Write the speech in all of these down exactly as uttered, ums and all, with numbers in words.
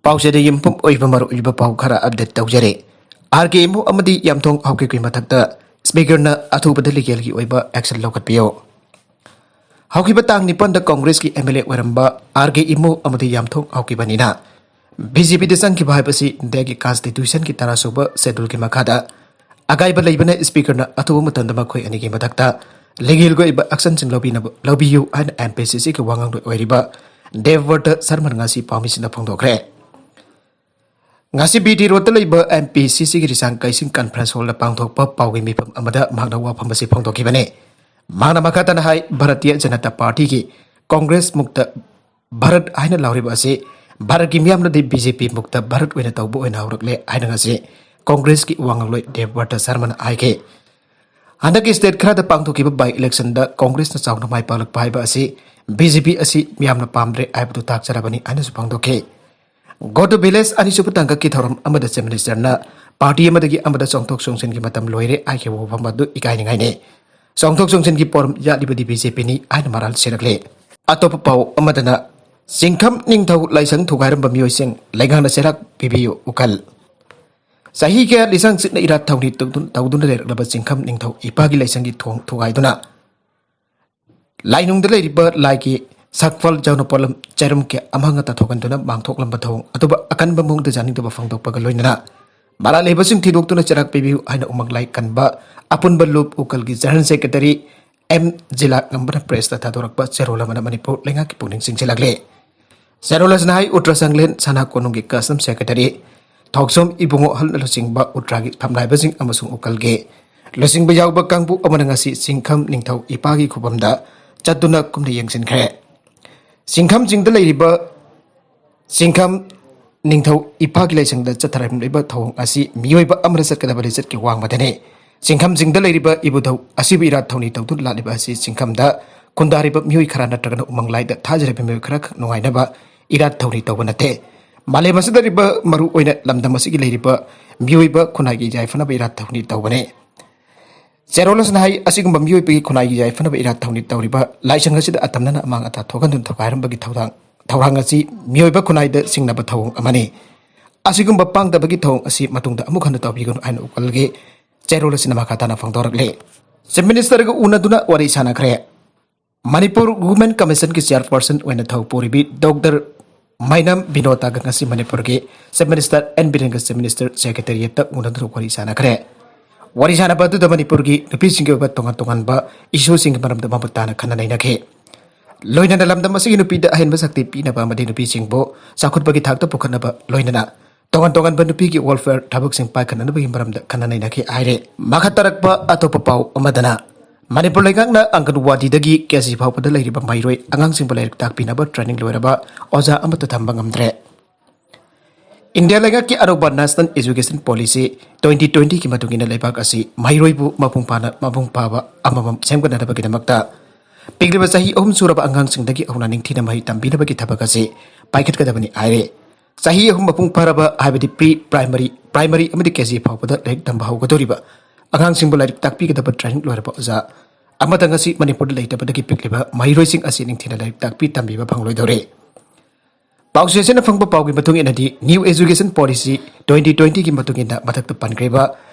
ꯄꯥꯎꯆꯦꯗ ꯌꯨꯝꯐꯝ ꯑꯣꯏꯕ ꯃꯔꯨ ꯑꯣꯏꯕ ꯄꯥꯎ ꯈꯔ ꯑꯞꯗꯦꯠ ꯇꯧꯖꯔꯤ꯫ ꯑꯥꯔ ꯀꯦ ꯏꯃꯨ ꯑꯃꯗꯤ ꯌꯥꯝꯊꯣꯡ ꯍꯥꯎꯀꯤꯞꯀꯤ ꯃꯊꯛꯇ ꯁ꯭ꯄꯤꯀꯔꯅ ꯑꯊꯨꯕꯗ ꯂꯤꯒꯦꯜꯒꯤ ꯑꯣꯏꯕ ꯑꯦꯛꯁꯟ ꯂꯧꯈꯠꯄꯤꯌꯨ꯫ ꯍꯧꯈꯤꯕ ꯇꯥꯡ ꯅꯤꯄꯥꯟꯗ ꯀꯣꯡꯒ꯭ꯔꯦꯁꯀꯤ ꯑꯦꯝ ꯑꯦꯜ ꯑꯦ ꯑꯣꯏꯔꯝꯕ ꯑꯥꯔ ꯀꯦ ꯏꯃꯨ ꯑꯃꯗꯤ ꯌꯥꯝꯊꯣꯡ ꯍꯥꯎꯀꯤꯞ ꯑꯅꯤꯅ ꯕꯤ ꯖꯦ ꯄꯤꯗ ꯆꯪꯈꯤꯕ ꯍꯥꯏꯕꯁꯤ ꯏꯟꯗꯤꯌꯥꯒꯤ ꯀꯟꯁꯇꯤꯇ꯭ꯌꯨꯁꯟꯒꯤ ꯇꯔꯥꯁꯨꯕ ꯁꯦꯗꯨꯜꯒꯤ ꯃꯈꯥꯗ ꯑꯀꯥꯏꯕ ꯂꯩꯕꯅ ꯁ꯭ꯄꯤꯀꯔꯅ ꯑꯊꯨꯕ ꯃꯇꯝꯗ ꯃꯈꯣꯏ ꯑꯅꯤꯒꯤ ꯃꯊꯛꯇ ꯂꯤꯒꯦꯜꯒꯤ ꯑꯣꯏꯕ ꯑꯦꯛꯁꯟꯁꯤꯡ ꯂꯧꯕꯤꯅꯕ, ꯂꯧꯕꯤꯌꯨ ꯍꯥꯏꯅ ꯑꯦꯝ ꯄꯤ ꯁꯤ ꯁꯤꯒꯤ ꯋꯥꯉꯥꯡꯂꯣꯏ ꯑꯣꯏꯔꯤꯕ ꯗꯦꯕꯕ꯭ꯔꯇ ꯁꯔꯃꯟ ꯉꯁꯤ ꯄꯥꯎꯃꯤꯁꯤꯡꯗ ꯐꯣꯡꯗꯣꯛꯈ꯭ꯔꯦ꯫ ꯉꯁꯤ ꯕꯤ ꯇꯤ ꯔꯣꯗꯇ ꯂꯩꯕ ꯑꯦꯝ ꯄꯤ ꯁꯤ ꯁꯤꯒꯤ ꯔꯤꯁꯥꯡ ꯀꯩꯁꯤꯡ ꯀꯟꯐ꯭ꯔꯦꯟꯁ ꯍꯣꯜꯗ ꯄꯥꯡꯊꯣꯛꯄ ꯄꯥꯎꯒꯤ ꯃꯤꯐꯝ ꯑꯃꯗ ꯃꯍꯥꯛꯅ ꯋꯥꯐꯝ ꯑꯁꯤ ꯐꯣꯡꯗꯣꯛꯈꯤꯕꯅꯤ꯫ ꯃꯍꯥꯛꯅ ꯃꯈꯥ ꯇꯥꯅ ꯍꯥꯏ, ꯚꯥꯔꯇꯤꯌ ꯖꯅꯇꯥ ꯄꯥꯔꯇꯤꯒꯤ ꯀꯣꯡꯒ꯭ꯔꯦꯁ ꯃꯨꯛꯇ ꯚꯥꯔꯠ ꯍꯥꯏꯅ ꯂꯥꯎꯔꯤꯕ ꯑꯁꯤ ꯚꯥꯔꯠꯀꯤ ꯃꯤꯌꯥꯝꯅꯗꯤ ꯕꯤ ꯖꯦ ꯄꯤ ꯃꯨꯛꯇ ꯚꯥꯔꯠ ꯑꯣꯏꯅ ꯇꯧꯕ ꯑꯣꯏꯅ ꯍꯧꯔꯛꯂꯦ ꯍꯥꯏꯅ ꯉꯁꯤ ꯀꯣꯡꯒ꯭ꯔꯦꯁꯀꯤ ꯋꯥ ꯉꯥꯡꯂꯣꯏ ꯗꯦꯕꯕ꯭ꯔꯇ ꯁꯔꯃꯅ ꯍꯥꯏꯈꯤ꯫ ꯍꯟꯗꯛꯀꯤ ꯁ꯭ꯇꯦꯠ ꯈꯔꯗ ꯄꯥꯡꯊꯣꯛꯈꯤꯕ ꯕꯥꯏ ꯏꯂꯦꯛꯁꯟꯗ ꯀꯣꯡꯒ꯭ꯔꯦꯁꯅ ꯆꯥꯎꯅ ꯃꯥꯏ ꯄꯥꯛꯂꯛꯄ ꯍꯥꯏꯕ ꯑꯁꯤ ꯕꯤ ꯖꯦ ꯄꯤ ꯑꯁꯤ ꯃꯤꯌꯥꯝꯅ ꯄꯥꯝꯗ꯭ꯔꯦ ꯍꯥꯏꯕꯗꯨ ꯇꯥꯛꯆꯔꯕꯅꯤ ꯍꯥꯏꯅꯁꯨ ꯐꯣꯡꯗꯣꯛꯈꯤ꯫ Go to Village ꯑꯅꯤꯁꯨꯕ ꯇꯥꯡꯀꯛꯀꯤ ꯊꯧꯔꯝ ꯑꯃꯗ ꯆꯤꯐ ꯃꯤꯅꯤꯁꯇꯔꯅ ꯄꯥꯔꯇꯤ ꯑꯃꯗꯒꯤ ꯑꯃꯗ ꯆꯣꯡꯊꯣꯛ ꯆꯣꯡꯁꯤꯟꯒꯤ ꯃꯇꯝ ꯂꯣꯏꯔꯦ ꯍꯥꯏꯈꯤꯕ ꯋꯥꯐꯝ ꯑꯗꯨ ꯏꯀꯥꯏꯅꯤꯡꯉꯥꯏꯅꯤ꯫ ꯆꯣꯡꯊꯣꯛ ꯆꯣꯡꯁꯤꯟꯒꯤ ꯄꯣꯔꯝ ꯌꯥꯠꯂꯤꯕꯗꯤ ꯕꯤ ꯖꯦ ꯄꯤꯅꯤ ꯍꯥꯏꯅ ꯃꯔꯥꯜ ꯁꯤꯔꯛꯂꯤ꯫ ꯑꯇꯣꯞꯄ ꯄꯥꯎ ꯑꯃꯗꯅ, ꯆꯤꯡꯈꯝ ꯅꯤꯡꯊꯧ ꯂꯥꯏꯁꯪ ꯊꯨꯒꯥꯏꯔꯝꯕ ꯃꯤꯑꯣꯏꯁꯤꯡ ꯂꯩꯉꯥꯛꯅ ꯆꯩꯔꯥꯛ ꯄꯤꯕꯤꯌꯨ ꯎꯀꯜ꯫ ꯆꯍꯤ ꯀꯌꯥ ꯂꯤꯁꯥꯡ ꯆꯤꯠꯅ ꯏꯔꯥꯠ ꯊꯧꯅꯤ ꯇꯧꯗꯨ-, ꯇꯧꯗꯨꯅ ꯂꯩꯔꯛꯂꯕ ꯆꯤꯡꯈꯝ ꯅꯤꯡꯊꯧ ꯏꯄꯥꯒꯤ ꯂꯥꯏꯁꯪꯒꯤ ꯊꯣꯡ ꯊꯨꯒꯥꯏꯗꯨꯅ ꯂꯥꯏꯅꯨꯡꯗ ꯂꯩꯔꯤꯕ ꯂꯥꯏꯒꯤ ꯁꯛꯐꯜ ꯖꯧꯅꯄꯣꯠꯂꯝ ꯆꯩꯔꯝ ꯀꯌꯥ ꯑꯃꯥꯡ ꯑꯇꯥ ꯊꯣꯛꯍꯟꯗꯨꯅ ꯃꯥꯡꯊꯣꯛꯂꯝꯕ ꯊꯧꯑꯣꯡ ꯑꯗꯨꯕꯨ ꯑꯀꯟꯕ ꯃꯑꯣꯡꯗ ꯌꯥꯅꯤꯡꯗꯕ ꯐꯣꯡꯗꯣꯛꯄꯒ ꯂꯣꯏꯅꯅ ꯃꯔꯥꯜ ꯂꯩꯕꯁꯤꯡ ꯊꯤꯗꯣꯛꯇꯨꯅ ꯆꯩꯔꯥꯛ ꯄꯤꯕꯤꯌꯨ ꯍꯥꯏꯅ ꯎꯃꯪ ꯂꯥꯏ ꯀꯟꯕ ꯑꯄꯨꯟꯕ ꯂꯨꯞ ꯎꯀꯜꯒꯤ ꯖꯦꯅꯔꯦꯜ ꯁꯦꯀ꯭ꯔꯦꯇꯔꯤ ꯑꯦꯝ ꯖꯤꯂꯥ ꯉꯝꯕꯅ ꯄ꯭ꯔꯦꯁꯇ ꯊꯥꯗꯣꯔꯛꯄ ꯆꯦꯔꯣꯜ ꯑꯃꯅ ꯃꯅꯤꯄꯨꯔ ꯂꯩꯉꯥꯛꯀꯤ ꯄꯨꯛꯅꯤꯡ ꯆꯤꯡꯁꯤꯜꯂꯛꯂꯤ꯫ ꯆꯦꯔꯣꯜ ꯑꯁꯤꯅ ꯍꯥꯏ, ꯎꯇ꯭ꯔ ꯆꯥꯡꯂꯦꯟ ꯁꯅꯥ ꯀꯣꯅꯨꯡꯒꯤ ꯀꯁꯇꯝ ꯁꯦꯀ꯭ꯔꯦꯇꯔꯤ ꯊꯣꯛꯆꯣꯝ ꯏꯕꯨꯡꯉꯣ ꯑꯍꯜꯅ ꯂꯨꯆꯤꯡꯕ ꯎꯇ꯭ꯔꯥꯒꯤ ꯐꯝꯅꯥꯏꯕꯁꯤꯡ ꯑꯃꯁꯨꯡ ꯎꯀꯜꯒꯤ ꯂꯨꯆꯤꯡꯕ ꯌꯥꯎꯕ ꯀꯥꯡꯕꯨ ꯑꯃꯅ ꯉꯁꯤ ꯆꯤꯡꯈꯝ ꯅꯤꯡꯊꯧ ꯏꯄꯥꯒꯤ ꯈꯨꯕꯝꯗ ꯆꯠꯇꯨꯅ ꯀꯨꯝꯅ ꯌꯦꯡꯁꯤꯟꯈ꯭ꯔꯦ꯫ ꯆꯤꯡꯈꯝꯁꯤꯡꯗ ꯂꯩꯔꯤꯕ ꯆꯤꯡꯈꯝ ꯅꯤꯡꯊꯧ ꯏꯄꯥꯒꯤ ꯂꯥꯏꯁꯪꯗ ꯆꯠꯊꯔꯝꯂꯤꯕ ꯊꯧꯑꯣꯡ ꯑꯁꯤ ꯃꯤꯑꯣꯏꯕ ꯑꯃꯅ ꯆꯠꯀꯗꯕ ꯂꯤꯆꯠꯀꯤ ꯋꯥꯡꯃꯗꯅꯤ꯫ ꯆꯤꯡꯈꯝꯁꯤꯡꯗ ꯂꯩꯔꯤꯕ ꯏꯕꯨꯙꯧ ꯑꯁꯤꯕꯨ ꯏꯔꯥꯠ ꯊꯧꯅꯤ ꯇꯧꯗꯨꯅ ꯂꯥꯛꯂꯤꯕ ꯑꯁꯤ ꯆꯤꯡꯈꯝꯗ ꯈꯨꯟꯗꯥꯔꯤꯕ ꯃꯤꯑꯣꯏ ꯈꯔ ꯅꯠꯇ꯭ꯔꯒꯅ ꯎꯃꯪ ꯂꯥꯏꯗ ꯊꯥꯖꯔꯤꯕ ꯃꯤꯑꯣꯏ ꯈꯔ ꯈꯛ ꯅꯨꯡꯉꯥꯏꯅꯕ ꯏꯔꯥꯠ ꯊꯧꯅꯤ ꯇꯧꯕ ꯅꯠꯇꯦ꯫ ꯃꯥꯂꯦꯝ ꯑꯁꯤꯗ ꯂꯩꯔꯤꯕ ꯃꯔꯨ ꯑꯣꯏꯅ ꯂꯝꯗꯝ ꯑꯁꯤꯒꯤ ꯂꯩꯔꯤꯕ ꯃꯤꯑꯣꯏꯕ ꯈꯨꯟꯅꯥꯏꯒꯤ ꯌꯥꯏꯐꯅꯕ ꯏꯔꯥꯠ ꯊꯧꯅꯤ ꯇꯧꯕꯅꯤ꯫ ꯆꯦꯔꯣꯜ ꯑꯁꯤꯅ ꯍꯥꯏ, ꯑꯁꯤꯒꯨꯝꯕ ꯃꯤꯑꯣꯏꯕꯒꯤ ꯈꯨꯟꯅꯥꯏꯒꯤ ꯌꯥꯏꯐꯅꯕ ꯏꯔꯥꯠ ꯊꯧꯅꯤ ꯇꯧꯔꯤꯕ ꯂꯥꯏꯁꯪ ꯑꯁꯤꯗ ꯑꯇꯝꯅꯅ ꯑꯃꯥꯡ ꯑꯇꯥ ꯊꯣꯛꯍꯟꯗꯨꯅ ꯊꯨꯒꯥꯏꯔꯝꯕꯒꯤ ꯊꯧꯗꯥꯡ ꯊꯧꯔꯥꯡ ꯑꯁꯤ ꯃꯤꯑꯣꯏꯕ ꯈꯨꯟꯅꯥꯏꯗ ꯁꯤꯡꯅꯕ ꯊꯧꯑꯣꯡ ꯑꯃꯅꯤ꯫ ꯑꯁꯤꯒꯨꯝꯕ ꯄꯥꯡꯗꯕꯒꯤ ꯊꯧꯑꯣꯡ ꯑꯁꯤ ꯃꯇꯨꯡꯗ ꯑꯃꯨꯛ ꯍꯟꯅ ꯇꯧꯕꯤꯒꯅꯨ ꯍꯥꯏꯅ ꯋꯥꯈꯜꯒꯤ ꯆꯦꯔꯣꯜ ꯑꯁꯤꯅ ꯃꯈꯥ ꯇꯥꯅ ꯐꯣꯡꯗꯣꯔꯛꯂꯤ꯫ Chief Minister ꯒ ꯎꯅꯗꯨꯅ ꯋꯥꯔꯤ ꯁꯥꯟꯅꯈ꯭ꯔꯦ꯫ ꯃꯅꯤꯄꯨꯔ Women Commission ꯒꯤ chairperson ꯑꯣꯏꯅ ꯊꯧ ꯄꯨꯔꯤꯕꯤ ꯗꯣꯛꯇꯔ ꯃꯥꯏꯅꯝ ꯕꯤꯅꯣꯇꯥꯒ ꯉꯁꯤ ꯃꯅꯤꯄꯨꯔꯒꯤ Chief Minister ꯑꯦꯟ ꯕꯤꯔꯦꯟꯒ Chief Minister Secretariat ꯇ ꯎꯅꯗꯨꯅ ꯋꯥꯔꯤ ꯁꯥꯟꯅꯈ꯭ꯔꯦ꯫ ꯋꯥꯔꯤ ꯁꯥꯟꯅꯕ ꯑꯗꯨꯗ ꯃꯅꯤꯄꯨꯔꯒꯤ ꯅꯨꯄꯤꯁꯤꯡꯒꯤ ꯑꯣꯏꯕ ꯇꯣꯉꯥꯟ ꯇꯣꯉꯥꯟꯕ issue ꯁꯤꯡꯒꯤ ꯃꯔꯝꯗ ꯃꯃꯨꯠ ꯇꯥꯅ ꯈꯟꯅ ꯅꯩꯅꯈꯤ꯫ ꯂꯣꯏꯅꯅ ꯂꯝꯗꯝ ꯑꯁꯤꯒꯤ ꯅꯨꯄꯤꯗ ꯑꯍꯦꯟꯕ ꯁꯛꯇꯤ ꯄꯤꯅꯕ ꯑꯃꯗꯤ ꯅꯨꯄꯤꯁꯤꯡꯕꯨ ꯆꯥꯎꯈꯠꯄꯒꯤ ꯊꯥꯛꯇ ꯄꯨꯈꯠꯅꯕ, ꯂꯣꯏꯅꯅ ꯇꯣꯉꯥꯟ ꯇꯣꯉꯥꯟꯕ ꯅꯨꯄꯤꯒꯤ welfare ꯊꯕꯛꯁꯤꯡ ꯄꯥꯏꯈꯠꯅꯅꯕꯒꯤ ꯃꯔꯝꯗ ꯈꯟꯅ ꯅꯩꯅꯈꯤ ꯍꯥꯏꯔꯦ꯫ ꯃꯈꯥ ꯇꯥꯔꯛꯄ ꯑꯇꯣꯞꯄ ꯄꯥꯎ ꯑꯃꯗꯅ, ꯃꯅꯤꯄꯨꯔ ꯂꯩꯉꯥꯛꯅ ꯑꯪꯒꯟꯋꯥꯗꯤꯗꯒꯤ ꯀꯦ ꯖꯤ ꯐꯥꯎꯕꯗ ꯂꯩꯔꯤꯕ ꯃꯍꯩꯔꯣꯏ ꯑꯉꯥꯡꯁꯤꯡꯕꯨ ꯂꯥꯏꯔꯤꯛ ꯇꯥꯛꯄꯤꯅꯕ training ꯂꯣꯏꯔꯕ ꯑꯣꯖꯥ ꯑꯃꯠꯇ ꯊꯝꯕ ꯉꯝꯗ꯭ꯔꯦ꯫ ꯏꯟꯗꯤꯌꯥ ꯂꯩꯉꯥꯛꯀꯤ ꯑꯅꯧꯕ National Education Policy twenty twenty ꯒꯤ ꯃꯇꯨꯡ ꯏꯟꯅ ꯂꯩꯕꯥꯛ ꯑꯁꯤ ꯃꯍꯩꯔꯣꯏꯕꯨ ꯃꯄꯨꯡ ꯐꯥꯅ, ꯃꯄꯨꯡ ꯐꯥꯕ ꯑꯃꯃꯝ ꯁꯦꯝꯒꯠꯅꯅꯕꯒꯤꯗꯃꯛꯇ ꯄꯤꯛꯂꯤꯕ ꯆꯍꯤ ꯑꯍꯨꯝ ꯁꯨꯔꯕ ꯑꯉꯥꯡꯁꯤꯡꯗꯒꯤ ꯍꯧꯅ ꯅꯤꯡꯊꯤꯅ ꯃꯍꯩ ꯇꯝꯕꯤꯅꯕꯒꯤ ꯊꯕꯛ ꯑꯁꯤ ꯄꯥꯏꯈꯠꯀꯗꯕꯅꯤ ꯍꯥꯏꯔꯦ꯫ ꯆꯍꯤ ꯑꯍꯨꯝ ꯃꯄꯨꯡ ꯐꯥꯔꯕ, ꯍꯥꯏꯕꯗꯤ pre primary, primary ꯑꯃꯗꯤ ꯀꯦ ꯖꯤ ꯐꯥꯎꯕꯗ ꯂꯥꯏꯔꯤꯛ ꯇꯝꯕ ꯍꯧꯒꯗꯧꯔꯤꯕ ꯑꯉꯥꯡꯁꯤꯡꯕꯨ ꯂꯥꯏꯔꯤꯛ ꯇꯥꯛꯄꯤꯒꯗꯕ training ꯂꯣꯏꯔꯕ ꯑꯣꯖꯥ ꯑꯃꯇ ꯉꯁꯤ ꯃꯅꯤꯄꯨꯔꯗ ꯂꯩꯇꯕꯗꯒꯤ ꯄꯤꯛꯂꯤꯕ ꯃꯍꯩꯔꯣꯏꯁꯤꯡ ꯑꯁꯤ ꯅꯤꯡꯊꯤꯅ ꯂꯥꯏꯔꯤꯛ ꯇꯥꯛꯄꯤ ꯇꯝꯕꯤꯕ ꯐꯪꯂꯣꯏꯗꯧꯔꯦ꯫ ꯄꯥꯎꯆꯦ ꯑꯁꯤꯅ ꯐꯪꯕ ꯄꯥꯎꯒꯤ ꯃꯇꯨꯡ ꯏꯟꯅꯗꯤ, New Education Policy twenty twenty ꯒꯤ ꯃꯇꯨꯡ ꯏꯟꯅ ꯃꯊꯛꯇ ꯄꯟꯈ꯭ꯔꯤꯕ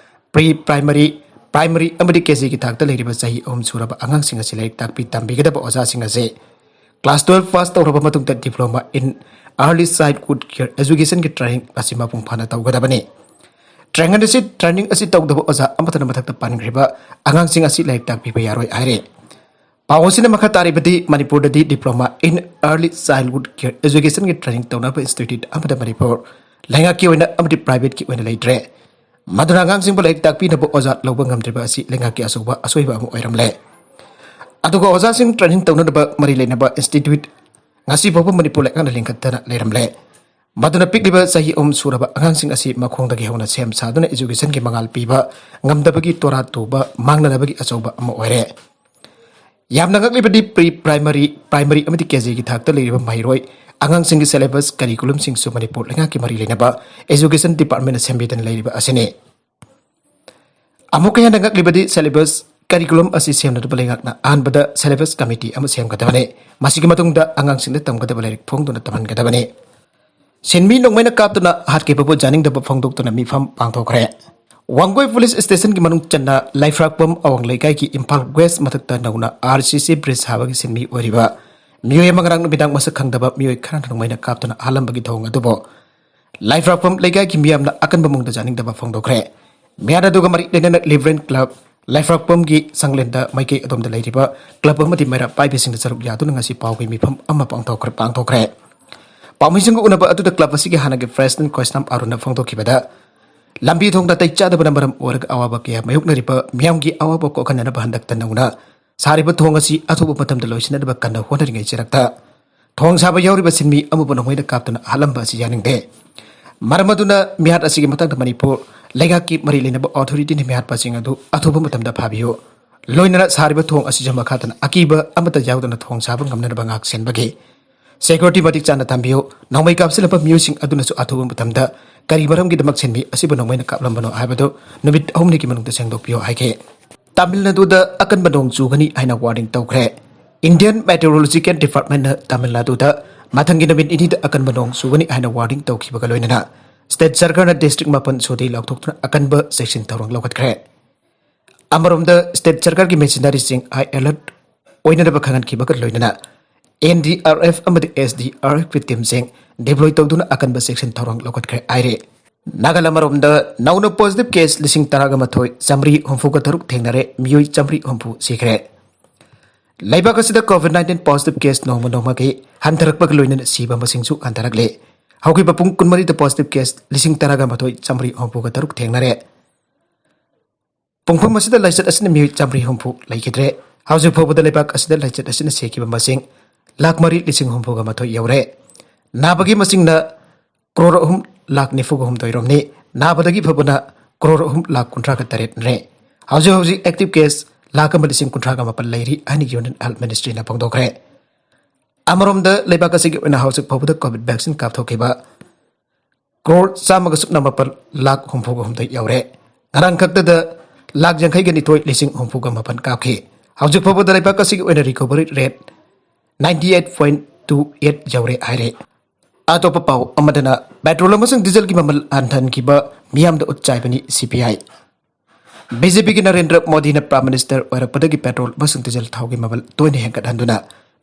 pre primary, primary ꯑꯃꯗꯤ ꯀꯦ ꯖꯤꯒꯤ ꯊꯥꯛꯇ ꯂꯩꯔꯤꯕ ꯆꯍꯤ ꯑꯍꯨꯝ ꯁꯨꯔꯕ ꯑꯉꯥꯡꯁꯤꯡ ꯑꯁꯤ ꯂꯥꯏꯔꯤꯛ ꯇꯥꯛꯄꯤ ꯇꯝꯕꯤꯒꯗꯕ ꯑꯣꯖꯥꯁꯤꯡ ꯑꯁꯤ class twelve pass ꯇꯧꯔꯕ ꯃꯇꯨꯡꯗ Diploma in Early Childhood Care Education ꯒꯤ training ꯑꯁꯤ ꯃꯄꯨꯡ ꯐꯥꯅ ꯇꯧꯒꯗꯕꯅꯤ꯫ Training ꯑꯁꯤ, training ꯑꯁꯤ ꯇꯧꯗꯕ ꯑꯣꯖꯥ ꯑꯃꯠꯇꯅ ꯃꯊꯛꯇ ꯄꯟꯈ꯭ꯔꯤꯕ ꯑꯉꯥꯡꯁꯤꯡ ꯑꯁꯤ ꯂꯥꯏꯔꯤꯛ ꯇꯥꯛꯄꯤꯕ ꯌꯥꯔꯣꯏ ꯍꯥꯏꯔꯤ꯫ ꯄꯥꯎ ꯑꯁꯤꯅ ꯃꯈꯥ ꯇꯥꯔꯤꯕꯗꯤ, ꯃꯅꯤꯄꯨꯔꯗꯗꯤ Diploma in Early Childhood Care Education ꯒꯤ training ꯇꯧꯅꯕ institute ꯑꯃꯠꯇ ꯃꯅꯤꯄꯨꯔ ꯂꯩꯉꯥꯛꯀꯤ ꯑꯣꯏꯅ ꯑꯃꯗꯤ private ꯀꯤ ꯑꯣꯏꯅ ꯂꯩꯇ꯭ꯔꯦ꯫ ꯃꯗꯨꯅ ꯑꯉꯥꯡꯁꯤꯡꯕꯨ ꯂꯥꯏꯔꯤꯛ ꯇꯥꯛꯄꯤꯅꯕ ꯑꯣꯖꯥ ꯂꯧꯕ ꯉꯝꯗ꯭ꯔꯤꯕ ꯑꯁꯤ ꯂꯩꯉꯥꯛꯀꯤ ꯑꯆꯧꯕ ꯑꯁꯣꯏꯕ ꯑꯃ ꯑꯣꯏꯔꯝꯂꯦ꯫ ꯑꯗꯨꯒ ꯑꯣꯖꯥꯁꯤꯡ training ꯇꯧꯅꯅꯕ ꯃꯔꯤ ꯂꯩꯅꯕ institute ꯉꯁꯤ ꯐꯥꯎꯕ ꯃꯅꯤꯄꯨꯔ ꯂꯩꯉꯥꯛꯅ ꯂꯤꯡꯈꯠꯇꯅ ꯂꯩꯔꯝꯂꯦ꯫ ꯃꯗꯨꯅ ꯄꯤꯛꯂꯤꯕ ꯆꯍꯤ ꯑꯍꯨꯝ ꯁꯨꯔꯕ ꯑꯉꯥꯡꯁꯤꯡ ꯑꯁꯤ ꯃꯈꯣꯡꯗꯒꯤ ꯍꯧꯅ ꯁꯦꯝ ꯁꯥꯗꯨꯅ education ꯒꯤ ꯃꯉꯥꯜ ꯄꯤꯕ ꯉꯝꯗꯕꯒꯤ ꯇꯣꯔꯥ ꯇꯨꯕ ꯃꯥꯡꯅꯅꯕꯒꯤ ꯑꯆꯧꯕ ꯑꯃ ꯑꯣꯏꯔꯦ꯫ ꯌꯥꯝꯅ ꯉꯛꯂꯤꯕꯗꯤ pre primary, primary ꯑꯃꯗꯤ ꯀꯦ ꯖꯤꯒꯤ ꯊꯥꯛꯇ ꯂꯩꯔꯤꯕ ꯃꯍꯩꯔꯣꯏ ꯑꯉꯥꯡꯁꯤꯡꯒꯤ syllabus, curriculum ꯁꯤꯡꯁꯨ ꯃꯅꯤꯄꯨꯔ ꯂꯩꯉꯥꯛꯀꯤ ꯃꯔꯤ ꯂꯩꯅꯕ education department ꯅ ꯁꯦꯝꯕꯤꯗꯅ ꯂꯩꯔꯤꯕ ꯑꯁꯤꯅꯤ꯫ ꯑꯃꯨꯛꯀ ꯍꯦꯟꯅ ꯉꯛꯂꯤꯕꯗꯤ syllabus, ꯀꯔꯤꯀꯨꯂꯝ ꯑꯁꯤ ꯁꯦꯝꯅꯅꯕ ꯂꯩꯉꯥꯛꯅ ꯑꯍꯥꯟꯕꯗ ꯁꯦꯂꯦꯕꯁ ꯀꯃꯤꯇꯤ ꯑꯃ ꯁꯦꯝꯒꯗꯕꯅꯤ꯫ ꯃꯁꯤꯒꯤ ꯃꯇꯨꯡꯗ ꯑꯉꯥꯡꯁꯤꯡꯗ ꯇꯝꯒꯗꯕ ꯂꯥꯏꯔꯤꯛ ꯐꯣꯡꯗꯨꯅ ꯇꯝꯍꯟꯒꯗꯕꯅꯤ꯫ ꯁꯤꯟꯃꯤ ꯅꯣꯡꯃꯩꯅ ꯀꯥꯞꯇꯨꯅ ꯍꯥꯠꯈꯤꯕꯕꯨ ꯌꯥꯅꯤꯡꯗꯕ ꯐꯣꯡꯗꯣꯛꯇꯨꯅ ꯃꯤꯐꯝ ꯄꯥꯡꯊꯣꯛꯈ꯭ꯔꯦ꯫ ꯋꯥꯡꯒꯣꯏ ꯄꯨꯂꯤꯁ ꯁ꯭ꯇꯦꯁꯟꯒꯤ ꯃꯅꯨꯡ ꯆꯟꯅ ꯂꯩꯐ꯭ꯔꯥꯛꯄꯝ ꯑꯋꯥꯡ ꯂꯩꯀꯥꯏꯒꯤ ꯏꯝꯐꯥꯜ ꯋꯦꯁ ꯃꯊꯛꯇ ꯅꯧꯅ ꯑꯥꯔ ꯁꯤ ꯁꯤ ꯕ꯭ꯔꯤꯖ ꯁꯥꯕꯒꯤ ꯁꯤꯟꯃꯤ ꯑꯣꯏꯔꯤꯕ ꯃꯤꯑꯣꯏ ꯑꯃ ꯉꯔꯥꯡ ꯅꯨꯃꯤꯗꯥꯡ ꯃꯁꯛ ꯈꯪꯗꯕ ꯃꯤꯑꯣꯏ ꯈꯔꯅ ꯅꯣꯡꯃꯩꯅ ꯀꯥꯞꯇꯨꯅ ꯍꯥꯠꯂꯝꯕꯒꯤ ꯊꯧꯑꯣꯡ ꯑꯗꯨꯕꯨ ꯂꯩꯐ꯭ꯔꯥꯛꯄꯝ ꯂꯩꯀꯥꯏꯒꯤ ꯃꯤꯌꯥꯝꯅ ꯑꯀꯟꯕ ꯃꯑꯣꯡꯗ ꯌꯥꯅꯤꯡꯗꯕ ꯐꯣꯡꯗꯣꯛꯈ꯭ꯔꯦ꯫ ꯃꯤꯍꯥꯠ ꯑꯗꯨꯒ ꯃꯔꯤ ꯂꯩꯅꯅ ꯂꯤꯕꯔꯦꯟ ꯀ꯭ꯂꯕ ꯂꯩꯐ꯭ꯔꯥꯛꯄꯝꯒꯤ ꯁꯪꯂꯦꯟꯗ ꯃꯥꯏꯀꯩ ꯑꯗꯣꯝꯗ ꯂꯩꯔꯤꯕ ꯀ꯭ꯂꯕ ꯑꯃꯗꯤ ꯃꯩꯔꯥ ꯄꯥꯏꯕꯤꯁꯤꯡꯅ ꯁꯔꯨꯛ ꯌꯥꯗꯨꯅ ꯉꯁꯤ ꯄꯥꯎꯒꯤ ꯃꯤꯐꯝ ꯑꯃ ꯄꯥꯡꯊꯣꯛꯈ꯭ꯔꯦ, ꯄꯥꯡꯊꯣꯛꯈ꯭ꯔꯦ꯫ ꯄꯥꯎꯃꯤꯁꯤꯡꯒ ꯎꯅꯕ ꯑꯗꯨꯗ ꯀ꯭ꯂꯕ ꯑꯁꯤꯒꯤ ꯍꯥꯟꯅꯒꯤ ꯄ꯭ꯔꯦꯁꯤꯗꯦꯟ ꯈꯣꯏꯁꯅꯥꯝ ꯑꯥꯔꯨꯟꯅ ꯐꯣꯡꯗꯣꯛꯈꯤꯕꯗ, ꯂꯝꯕꯤ ꯊꯣꯡ ꯅꯥꯇꯩ ꯆꯥꯗꯕꯅ ꯃꯔꯝ ꯑꯣꯏꯔꯒ ꯑꯋꯥꯕ ꯀꯌꯥ ꯃꯥꯌꯣꯛꯅꯔꯤꯕ ꯃꯤꯌꯥꯝꯒꯤ ꯑꯋꯥꯕ ꯀꯣꯛꯍꯟꯅꯅꯕ ꯍꯟꯗꯛꯇ ꯅꯧꯅ ꯁꯥꯔꯤꯕ ꯊꯣꯡ ꯑꯁꯤ ꯑꯊꯨꯕ ꯃꯇꯝꯗ ꯂꯣꯏꯁꯤꯟꯅꯅꯕ ꯀꯟꯅ ꯍꯣꯠꯅꯔꯤꯉꯩ ꯆꯔꯛꯇ ꯊꯣꯡ ꯁꯥꯕ ꯌꯥꯎꯔꯤꯕ ꯁꯤꯟꯃꯤ ꯑꯃꯕꯨ ꯅꯣꯡꯃꯩꯅ ꯀꯥꯞꯇꯨꯅ ꯍꯥꯠꯂꯝꯕ ꯑꯁꯤ ꯌꯥꯅꯤꯡꯗꯦ꯫ ꯃꯔꯝ ꯑꯗꯨꯅ ꯃꯤꯍꯥꯠ ꯑꯁꯤꯒꯤ ꯃꯇꯥꯡꯗ ꯃꯅꯤꯄꯨꯔ ꯂꯩꯉꯥꯛꯀꯤ ꯃꯔꯤ ꯂꯩꯅꯕ ꯑꯣꯊꯣꯔꯤꯇꯤꯅ ꯃꯤꯍꯥꯠꯄꯁꯤꯡ ꯑꯗꯨ ꯑꯊꯨꯕ ꯃꯇꯝꯗ ꯐꯥꯕꯤꯌꯨ꯫ ꯂꯣꯏꯅꯅ ꯁꯥꯔꯤꯕ ꯊꯣꯡ ꯑꯁꯤꯁꯨ ꯃꯈꯥ ꯇꯥꯅ ꯑꯀꯤꯕ ꯑꯃꯠꯇ ꯌꯥꯎꯗꯅ ꯊꯣꯡ ꯁꯥꯕ ꯉꯝꯅꯅꯕ ꯉꯥꯛ ꯁꯦꯟꯕꯒꯤ ꯁꯦꯀ꯭ꯌꯨꯔꯤꯇꯤ ꯃꯇꯤꯛ ꯆꯥꯅ ꯊꯝꯕꯤꯌꯨ꯫ ꯅꯣꯡꯃꯩ ꯀꯥꯞꯁꯤꯜꯂꯕ ꯃꯤꯑꯣꯏꯁꯤꯡ ꯑꯗꯨꯅꯁꯨ ꯑꯊꯨꯕ ꯃꯇꯝꯗ ꯀꯔꯤ ꯃꯔꯝꯒꯤꯗꯃꯛ ꯁꯤꯟꯃꯤ ꯑꯁꯤꯕꯨ ꯅꯣꯡꯃꯩꯅ ꯀꯥꯞꯂꯝꯕꯅꯣ ꯍꯥꯏꯕꯗꯨ ꯅꯨꯃꯤꯠ ꯑꯍꯨꯝꯅꯤꯒꯤ ꯃꯅꯨꯡꯗ ꯁꯦꯡꯗꯣꯛꯄꯤꯌꯨ ꯍꯥꯏꯈꯤ꯫ ꯇꯥꯃꯤꯜ ꯅꯥꯗꯨꯗ ꯑꯀꯟꯕ ꯅꯣꯡ ꯆꯨꯒꯅꯤ ꯍꯥꯏꯅ ꯋꯥꯔꯅꯤꯡ ꯇꯧꯈ꯭ꯔꯦ꯫ ꯏꯟꯗꯤꯌꯟ ꯃꯦꯇꯤꯑꯣꯔꯣꯂꯣꯖꯤꯀꯦꯜ ꯗꯤꯄꯥꯔꯠꯃꯦꯟꯠꯅ ꯇꯥꯃꯤꯜ ꯅꯥꯗꯨꯗ ꯃꯊꯪꯒꯤ ꯅꯨꯃꯤꯠ ꯅꯤꯅꯤꯗ ꯑꯀꯟꯕ ꯅꯣꯡ ꯆꯨꯒꯅꯤ ꯍꯥꯏꯅ ꯋꯥꯔꯅꯤꯡ ꯇꯧꯈꯤꯕꯒ ꯂꯣꯏꯅꯅ ꯁ꯭ꯇꯦꯠ ꯁꯔꯀꯥꯔꯅ ꯗꯤꯁꯇ꯭ꯔꯤꯛ ꯃꯥꯄꯟ ꯁꯨꯇꯤ ꯂꯥꯎꯊꯣꯛꯇꯨꯅ ꯑꯀꯟꯕ ꯆꯦꯛꯁꯤꯟ ꯊꯧꯔꯥꯡ ꯂꯧꯈꯠꯈ꯭ꯔꯦ꯫ ꯑꯃꯔꯣꯝꯗ ꯁ꯭ꯇꯦꯠ ꯁꯔꯀꯥꯔꯒꯤ ꯃꯦꯁꯤꯅꯔꯤꯁꯤꯡ ꯍꯥꯏ ꯑꯦꯂꯔꯠ ꯑꯣꯏꯅꯅꯕ ꯈꯪꯍꯟꯈꯤꯕꯒ ꯂꯣꯏꯅꯅ ꯑꯦꯟ ꯗꯤ ꯑꯥꯔ ꯑꯦꯐ ꯑꯃꯗꯤ ꯑꯦꯁ ꯗꯤ ꯑꯥꯔ ꯑꯦꯐꯀꯤ ꯇꯤꯝꯁꯤꯡ ꯗꯤꯄ꯭ꯂꯣꯏ ꯇꯧꯗꯨꯅ ꯑꯀꯟꯕ ꯆꯦꯛꯁꯤꯟ ꯊꯧꯔꯥꯡ ꯂꯧꯈꯠꯈ꯭ꯔꯦ ꯍꯥꯏꯔꯤ꯫ ꯅꯥꯒꯥꯂꯦꯟ ꯑꯃꯔꯣꯝꯗ ꯅꯧꯅ ꯄꯣꯖꯤꯇꯤꯚ ꯀꯦꯁ ꯂꯤꯁꯤꯡ ꯇꯔꯥꯒ ꯃꯥꯊꯣꯏ ꯆꯥꯃꯔꯤ ꯍꯨꯝꯐꯨꯒ ꯇꯔꯨꯛ ꯊꯦꯡꯅꯔꯦ, ꯃꯤꯑꯣꯏ ꯆꯥꯃꯔꯤ ꯍꯨꯝꯐꯨ ꯁꯤꯈ꯭ꯔꯦ꯫ ꯂꯩꯕꯥꯛ ꯑꯁꯤꯗ ꯀꯣꯚꯤꯗ ꯅꯥꯏꯟꯇꯤꯟ ꯄꯣꯖꯤꯇꯤꯚ ꯀꯦꯁ ꯅꯣꯡꯃ ꯅꯣꯡꯃꯒꯤ ꯍꯟꯊꯔꯛꯄꯒ ꯂꯣꯏꯅꯅ ꯁꯤꯕ ꯃꯁꯤꯡꯁꯨ ꯍꯟꯊꯔꯛꯂꯦ꯫ ꯍꯧꯈꯤꯕ ꯄꯨꯡ ꯀꯨꯟꯃꯔꯤꯗ ꯄꯣꯖꯤꯇꯤꯚ ꯀꯦꯁ ꯂꯤꯁꯤꯡ ꯇꯔꯥꯒ ꯃꯥꯊꯣꯏ ꯆꯥꯃꯔꯤ ꯍꯨꯝꯐꯨꯒ ꯇꯔꯨꯛ ꯊꯦꯡꯅꯔꯦ꯫ ꯄꯨꯡꯐꯝ ꯑꯁꯤꯗ ꯂꯥꯏꯆꯠ ꯑꯁꯤꯅ ꯃꯤꯑꯣꯏ ꯆꯥꯃꯔꯤ ꯍꯨꯝꯐꯨ ꯂꯩꯈꯤꯗ꯭ꯔꯦ꯫ ꯍꯧꯖꯤꯛ ꯐꯥꯎꯕꯗ ꯂꯩꯕꯥꯛ ꯑꯁꯤꯗ ꯂꯥꯏꯆꯠ ꯑꯁꯤꯅ ꯁꯤꯈꯤꯕ ꯃꯁꯤꯡ ꯂꯥꯈ ꯃꯔꯤ ꯂꯤꯁꯤꯡ ꯍꯨꯝꯐꯨꯒ ꯃꯥꯊꯣꯏ ꯌꯧꯔꯦ꯫ ꯅꯥꯕꯒꯤ ꯃꯁꯤꯡꯅ ꯀ꯭ꯔꯣꯔ ꯑꯍꯨꯝ ꯂꯥꯈ ꯅꯤꯐꯨꯒ ꯍꯨꯝꯗꯣꯏ ꯔꯣꯝꯅꯤ꯫ ꯅꯥꯕꯗꯒꯤ ꯐꯕꯅ ꯀ꯭ꯔꯣꯔ ꯑꯍꯨꯝ ꯂꯥꯈ ꯀꯨꯟꯊ꯭ꯔꯥꯒ ꯇꯔꯦꯠꯅꯤ꯫ ꯍꯧꯖꯤꯛ ꯍꯧꯖꯤꯛ ꯑꯦꯛꯇꯤꯚ ꯀꯦꯁ ꯂꯥꯈ ꯑꯃ ꯂꯤꯁꯤꯡ ꯀꯨꯟꯊ꯭ꯔꯥꯒ ꯃꯥꯄꯟ ꯂꯩꯔꯤ ꯍꯥꯏꯅ ꯌꯨꯅꯤꯌꯟ ꯍꯦꯜꯊ ꯃꯤꯅꯤꯁꯇ꯭ꯔꯤꯅ ꯐꯣꯡꯗꯣꯛꯈ꯭ꯔꯦ꯫ ꯑꯃꯔꯣꯝꯗ ꯂꯩꯕꯥꯛ ꯑꯁꯤꯒꯤ ꯑꯣꯏꯅ ꯍꯧꯖꯤꯛ ꯐꯥꯎꯕꯗ ꯀꯣꯚꯤꯗ ꯚꯦꯛꯁꯤꯟ ꯀꯥꯞꯊꯣꯛꯈꯤꯕ ꯀ꯭ꯔꯣꯔ ꯆꯥꯝꯃꯒ ꯁꯨꯞꯅ ꯃꯥꯄꯟ ꯂꯥꯈ ꯍꯨꯝꯐꯨꯒ ꯍꯨꯝꯗꯣꯏ ꯌꯧꯔꯦ꯫ ꯉꯔꯥꯡ ꯈꯛꯇꯗ ꯂꯥꯈ ꯌꯥꯡꯈꯩꯒ ꯅꯤꯊꯣꯏ ꯂꯤꯁꯤꯡ ꯍꯨꯝꯐꯨꯒ ꯃꯥꯄꯟ ꯀꯥꯞꯈꯤ꯫ ꯍꯧꯖꯤꯛ ꯐꯥꯎꯕꯗ ꯂꯩꯕꯥꯛ ꯑꯁꯤꯒꯤ ꯑꯣꯏꯅ recovery rate ninety eight point two eight ꯌꯧꯔꯦ ꯍꯥꯏꯔꯦ꯫ ꯑꯇꯣꯞꯄ ꯄꯥꯎ ꯑꯃꯗꯅ, ꯄꯦꯇ꯭ꯔꯣꯜ ꯑꯃꯁꯨꯡ ꯗꯤꯖꯜꯒꯤ ꯃꯃꯜ ꯍꯟꯊꯍꯟꯈꯤꯕ ꯃꯤꯌꯥꯝꯗ ꯎꯠ ꯆꯥꯏꯕꯅꯤ ꯁꯤ ꯄꯤ ꯑꯥꯏ꯫ ꯕꯤ ꯖꯦ ꯄꯤꯒꯤ ꯅꯔꯦꯟꯗ꯭ꯔ ꯃꯣꯗꯤꯅ Prime Minister ꯑꯣꯏꯔꯛꯄꯗꯒꯤ ꯄꯦꯇ꯭ꯔꯣꯜ ꯑꯃꯁꯨꯡ ꯗꯤꯖꯜ ꯊꯥꯎꯒꯤ ꯃꯃꯜ ꯇꯣꯏꯅ ꯍꯦꯟꯒꯠꯍꯟꯗꯨꯅ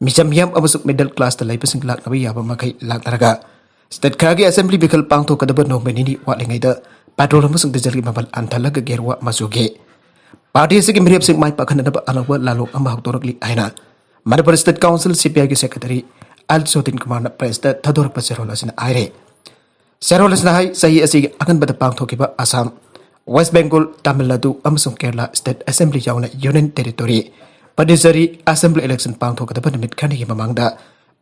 ꯃꯤꯆꯝ ꯃꯤꯌꯥꯝ ꯑꯃꯁꯨꯡ middle classꯇ ꯂꯩꯕꯁꯤꯡ ꯂꯥꯛꯅꯕ ꯌꯥꯕ ꯃꯈꯩ ꯂꯥꯛꯅꯔꯒ, state ꯈꯔꯒꯤ assembly ꯃꯤꯈꯜ ꯄꯥꯡꯊꯣꯛꯀꯗꯕ ꯅꯣꯡꯃ ꯅꯤꯅꯤ ꯋꯥꯠꯂꯤꯉꯩꯗ ꯄꯦꯇ꯭ꯔꯣꯜ ꯑꯃꯁꯨꯡ ꯗꯤꯖꯜꯒꯤ ꯃꯃꯜ ꯍꯟꯊꯍꯜꯂꯒ ꯒꯦꯔꯨꯋꯥ ꯃꯆꯨꯒꯤ ꯄꯥꯔꯇꯤ ꯑꯁꯤꯒꯤ ꯃꯤꯔꯦꯞꯁꯤꯡ ꯃꯥꯏ ꯄꯥꯛꯍꯟꯅꯅꯕ ꯑꯅꯧꯕ ꯂꯥꯂꯣꯡ ꯑꯃ ꯍꯧꯗꯣꯔꯛꯂꯤ ꯍꯥꯏꯅ ꯃꯅꯤꯄꯨꯔ State Council ꯁꯤ ꯄꯤ ꯑꯥꯏꯒꯤ secretary ꯑꯦꯜ ꯁꯣꯗꯤꯟ ꯀꯨꯃꯥꯔꯅ pressꯇ ꯊꯥꯗꯣꯔꯛꯄ ꯆꯦꯔꯣꯜ ꯑꯁꯤꯅ ꯍꯥꯏꯔꯦ꯫ ꯆꯦꯔꯣꯜ ꯑꯁꯤꯅ ꯍꯥꯏ, ꯆꯍꯤ ꯑꯁꯤꯒꯤ ꯑꯉꯟꯕꯗ ꯄꯥꯡꯊꯣꯛꯈꯤꯕ ꯑꯁꯥꯝ, ꯋꯦꯁ ꯕꯦꯡꯒꯣꯜ, ꯇꯥꯃꯤꯜ ꯅꯥꯗꯨ ꯑꯃꯁꯨꯡ ꯀꯦꯔꯂꯥ state assembly ꯌꯥꯎꯅ Union Territory ꯄꯗꯨꯆꯦꯔꯤ assembly election ꯄꯥꯡꯊꯣꯛꯀꯗꯕ ꯅꯨꯃꯤꯠ ꯈꯔꯅꯤꯒꯤ ꯃꯃꯥꯡꯗ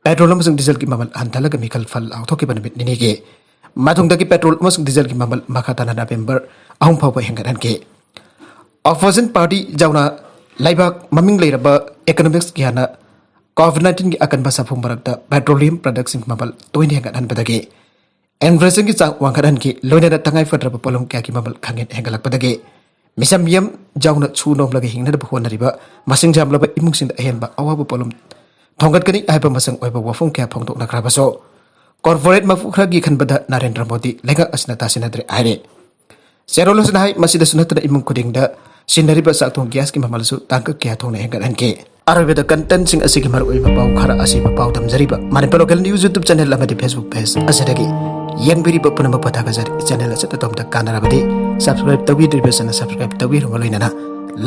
ꯄꯦꯇ꯭ꯔꯣꯜ ꯑꯃꯁꯨꯡ ꯗꯤꯖꯜꯒꯤ ꯃꯃꯜ ꯍꯟꯊꯍꯜꯂꯒ ꯃꯤꯈꯜ ꯐꯜ ꯂꯥꯎꯊꯣꯛꯈꯤꯕ ꯅꯨꯃꯤꯠ ꯅꯤꯅꯤꯒꯤ ꯃꯇꯨꯡꯗꯒꯤ ꯄꯦꯇ꯭ꯔꯣꯜ ꯑꯃꯁꯨꯡ ꯗꯤꯖꯜꯒꯤ ꯃꯃꯜ ꯃꯈꯥ ꯇꯥꯅ ꯅꯕꯦꯝꯕꯔ ꯑꯍꯨꯝ ꯐꯥꯎꯕ ꯍꯦꯟꯒꯠꯍꯟꯈꯤ꯫ Opposition party ꯌꯥꯎꯅ ꯂꯩꯕꯥꯛ ꯃꯃꯤꯡ ꯂꯩꯔꯕ economics ꯀꯌꯥꯅ COVID nineteenꯒꯤ ꯑꯀꯟꯕ ꯁꯥꯐꯨ ꯃꯔꯛꯇ petroleum productꯁꯤꯡ ꯃꯃꯜ ꯇꯣꯏꯅ ꯍꯦꯟꯒꯠꯍꯟꯕꯗꯒꯤ inflationꯒꯤ ꯆꯥꯡ ꯋꯥꯡꯈꯠꯍꯟꯈꯤ꯫ ꯂꯣꯏꯅꯅ ꯇꯉꯥꯏ ꯐꯗ꯭ꯔꯕ ꯄꯣꯠꯂꯝ ꯀꯌꯥꯒꯤ ꯃꯃꯜ ꯈꯪꯍꯦꯟ ꯍꯦꯟꯒꯠꯂꯛꯄꯗꯒꯤ ꯃꯤꯆꯝ ꯃꯤꯌꯥꯝ ꯌꯥꯎꯅ ꯁꯨ ꯅꯣꯝꯂꯒ ꯍꯤꯡꯅꯅꯕ ꯍꯣꯠꯅꯔꯤꯕ ꯃꯁꯤꯡ ꯌꯥꯝꯂꯕ ꯏꯃꯨꯡꯁꯤꯡꯗ ꯑꯍꯦꯟꯕ ꯑꯋꯥꯕ ꯄꯣꯠꯂꯝ ꯊꯣꯡꯒꯠꯀꯅꯤ ꯍꯥꯏꯕ ꯃꯆꯪ ꯑꯣꯏꯕ ꯋꯥꯐꯝ ꯀꯌꯥ ꯐꯣꯡꯗꯣꯛꯅꯈ꯭ꯔꯕꯁꯨ, corporate ꯃꯄꯨ ꯈꯔꯒꯤ ꯈꯟꯕꯗ ꯅꯔꯦꯟꯗ꯭ꯔ ꯃꯣꯗꯤ ꯂꯩꯉꯥꯛ ꯑꯁꯤꯅ ꯇꯥꯁꯤꯟꯅꯗ꯭ꯔꯦ ꯍꯥꯏꯔꯦ꯫ ꯆꯦꯔꯣꯜ ꯑꯁꯤꯅ ꯍꯥꯏ, ꯃꯁꯤꯗꯁꯨ ꯅꯠꯇꯅ ꯏꯃꯨꯡ ꯈꯨꯗꯤꯡꯗ ꯁꯤꯖꯤꯟꯅꯔꯤꯕ ꯆꯥꯛꯊꯣꯡ gasꯀꯤ ꯃꯃꯜꯁꯨ ꯇꯥꯡꯀꯛ ꯀꯌꯥ ꯊꯣꯛꯅ ꯍꯦꯟꯒꯠꯍꯟꯈꯤ꯫ ꯑꯔꯣꯏꯕꯗ contentꯁꯤꯡ ꯑꯁꯤꯒꯤ ꯃꯔꯨꯑꯣꯏꯕ ꯄꯥꯎ ꯈꯔ ꯑꯁꯤꯕꯨ ꯄꯥꯎꯗꯝꯖꯔꯤꯕ Manipur local news YouTube channel ꯑꯃꯗꯤ Facebook page ꯑꯁꯤꯗꯒꯤ ꯌꯦꯡꯕꯤꯔꯤꯕ ꯄꯨꯝꯅꯃꯛꯄꯨ ꯊꯥꯒꯠꯆꯔꯤ꯫ Channel ꯑꯁꯤꯗ ꯑꯗꯣꯝꯗ ꯀꯥꯟꯅꯔꯕꯗꯤ subscribe ꯇꯧꯕꯤꯗ꯭ꯔꯤꯕꯁꯤꯡꯅ subscribe ꯇꯧꯕꯤꯔꯕ ꯂꯣꯏꯅꯅ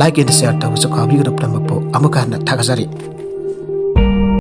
like and share ꯇꯧꯕꯁꯨ ꯀꯥꯎꯕꯤꯒꯅꯨ꯫ ꯄꯨꯝꯅꯃꯛꯄꯨ ꯑꯃꯨꯛꯀ ꯍꯟꯅ ꯊꯥꯒꯠꯆꯔꯤ꯫